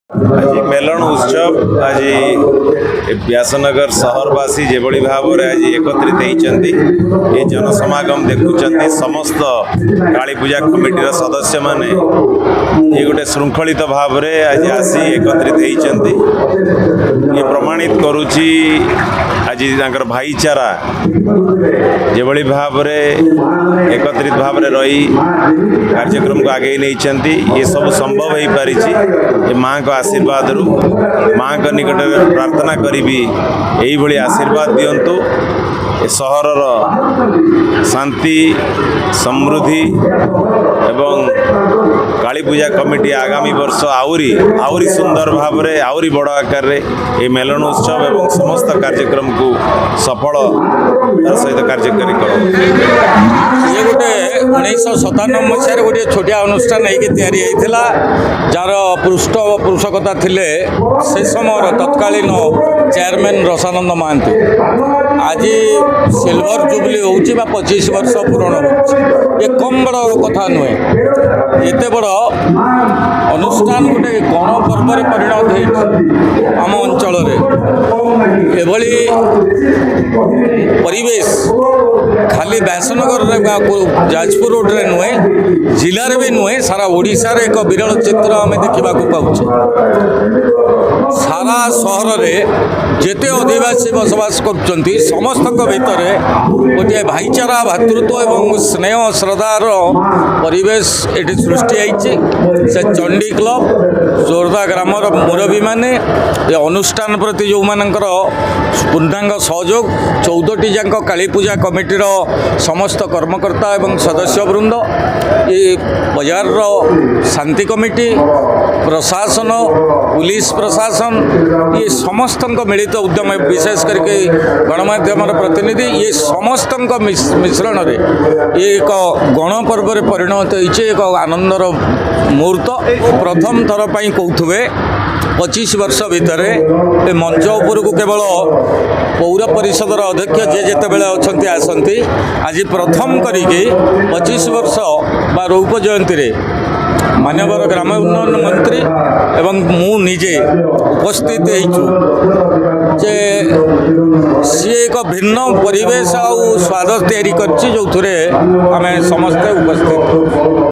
ଆଜି ମେଲଣ ଉତ୍ସବ, ଆଜି ଏ ବ୍ୟାସନଗର ସହରବାସୀ ଯେଭଳି ଭାବରେ ଆଜି ଏକତ୍ରିତ ହେଇଛନ୍ତି, ଏ ଜନସମାଗମ ଦେଖୁଛନ୍ତି, ସମସ୍ତ କାଳୀ ପୂଜା କମିଟିର ସଦସ୍ୟମାନେ ଇଏ ଗୋଟେ ଶୃଙ୍ଖଳିତ ଭାବରେ ଆଜି ଆସି ଏକତ୍ରିତ ହେଇଛନ୍ତି। ଇଏ ପ୍ରମାଣିତ କରୁଛି ଆଜି ତାଙ୍କର ଭାଇଚାରା ଯେଭଳି ଭାବରେ ଏକତ୍ରିତ ଭାବରେ ରହି କାର୍ଯ୍ୟକ୍ରମକୁ ଆଗେଇ ନେଇଛନ୍ତି। ଏସବୁ ସମ୍ଭବ ହେଇପାରିଛି ଏ ମାଆଙ୍କ ଆଶୀର୍ବାଦରୁ। ମାଆଙ୍କ ନିକଟରେ ପ୍ରାର୍ଥନା କରିବି, ଏଇଭଳି ଆଶୀର୍ବାଦ ଦିଅନ୍ତୁ, ଏ ସହରର ଶାନ୍ତି, ସମୃଦ୍ଧି ଏବଂ କାଳୀ ପୂଜା କମିଟି ଆଗାମୀ ବର୍ଷ ଆହୁରି ଆହୁରି ସୁନ୍ଦର ଭାବରେ, ଆହୁରି ବଡ଼ ଆକାରରେ ଏହି ମେଲଣ ଉତ୍ସବ ଏବଂ ସମସ୍ତ କାର୍ଯ୍ୟକ୍ରମକୁ ସଫଳତାର ସହିତ କାର୍ଯ୍ୟକାରୀ କରନ୍ତୁ। ଇଏ ଗୋଟେ 1997 ମସିହାରେ ଗୋଟିଏ ଛୋଟିଆ ଅନୁଷ୍ଠାନ ହେଇକି ତିଆରି ହେଇଥିଲା, ଯାହାର ପୃଷ୍ଠପୋଷକତା ଥିଲେ ସେ ସମୟର ତତ୍କାଳୀନ ଚେୟାରମ୍ୟାନ୍ ରସାନନ୍ଦ ମହାନ୍ତି। ଆଜି ସିଲଭର ଜୁବଲି ହେଉଛି ବା 25 ବର୍ଷ ପୂରଣ ହେଉଛି। ଏ କମ୍ ବଡ଼ କଥା ନୁହେଁ। ଏତେ ବଡ଼ ଅନୁଷ୍ଠାନ ଗୋଟେ ଗଣପର୍ବରେ ପରିଣତ ହେଇଛି ଆମ ଅଞ୍ଚଳରେ। ଏଭଳି ପରିବେଶ ଖାଲି ବ୍ୟାସନଗରରେ ବା ଯାଜପୁର ରୋଡ଼ରେ ନୁହେଁ, ଜିଲ୍ଲାରେ ବି ନୁହେଁ, ସାରା ଓଡ଼ିଶାରେ ଏକ ବିରଳ ଚିତ୍ର ଆମେ ଦେଖିବାକୁ ପାଉଛେ। ସାରା ସହରରେ ଯେତେ ଅଧିବାସୀ ବସବାସ କରୁଛନ୍ତି, ସମସ୍ତଙ୍କ ଭିତରେ ଗୋଟିଏ ଭାଇଚାରା, ଭ୍ରାତୃତ୍ୱ ଏବଂ ସ୍ନେହ ଶ୍ରଦ୍ଧାର ପରିବେଶ ଏଠି ସୃଷ୍ଟି ହେଇଛି। ସେ ଚଣ୍ଡୀ କ୍ଲବ, ଜୋରଦା ଗ୍ରାମର ମୁରବୀମାନେ, ଏ ଅନୁଷ୍ଠାନ ପ୍ରତି ଯେଉଁମାନଙ୍କର ପୂର୍ଣ୍ଣାଙ୍ଗ ସହଯୋଗ, 14ଟି ଯାକ କାଳୀପୂଜା କମିଟିର ସମସ୍ତ କର୍ମକର୍ତ୍ତା ଏବଂ ସଦସ୍ୟବୃନ୍ଦ, ଏ ବଜାରର ଶାନ୍ତି କମିଟି, ପ୍ରଶାସନ, ପୁଲିସ ପ୍ରଶାସନ, ଇଏ ସମସ୍ତଙ୍କ ମିଳିତ ଉଦ୍ୟମ, ବିଶେଷ କରିକି ଗଣମାଧ୍ୟମର ପ୍ରତିନିଧି, ଇଏ ସମସ୍ତଙ୍କ ମିଶ୍ରଣରେ ଇଏ ଏକ ଗଣପର୍ବରେ ପରିଣତ ହୋଇଛି, ଏକ ଆନନ୍ଦର ମୁହୂର୍ତ୍ତ। ପ୍ରଥମ ଥର ପାଇଁ କହୁଥିବେ, 25 ବର୍ଷ ଭିତରେ ଏ ମଞ୍ଚ ଉପରକୁ କେବଳ ପୌର ପରିଷଦର ଅଧ୍ୟକ୍ଷ ଯିଏ ଯେତେବେଳେ ଅଛନ୍ତି ଆସନ୍ତି। ଆଜି ପ୍ରଥମ କରିକି 25 ବର୍ଷ ବା ରୌପ୍ୟ ଜୟନ୍ତୀରେ ମାନ୍ୟବର ଗ୍ରାମ ଉନ୍ନୟନ ମନ୍ତ୍ରୀ ଏବଂ ମୁଁ ନିଜେ ଉପସ୍ଥିତ ହେଇଛୁ ଯେ ସିଏ ଏକ ଭିନ୍ନ ପରିବେଶ ଆଉ ସ୍ୱାଦ ତିଆରି କରିଛି, ଯେଉଁଥିରେ ଆମେ ସମସ୍ତେ ଉପସ୍ଥିତ।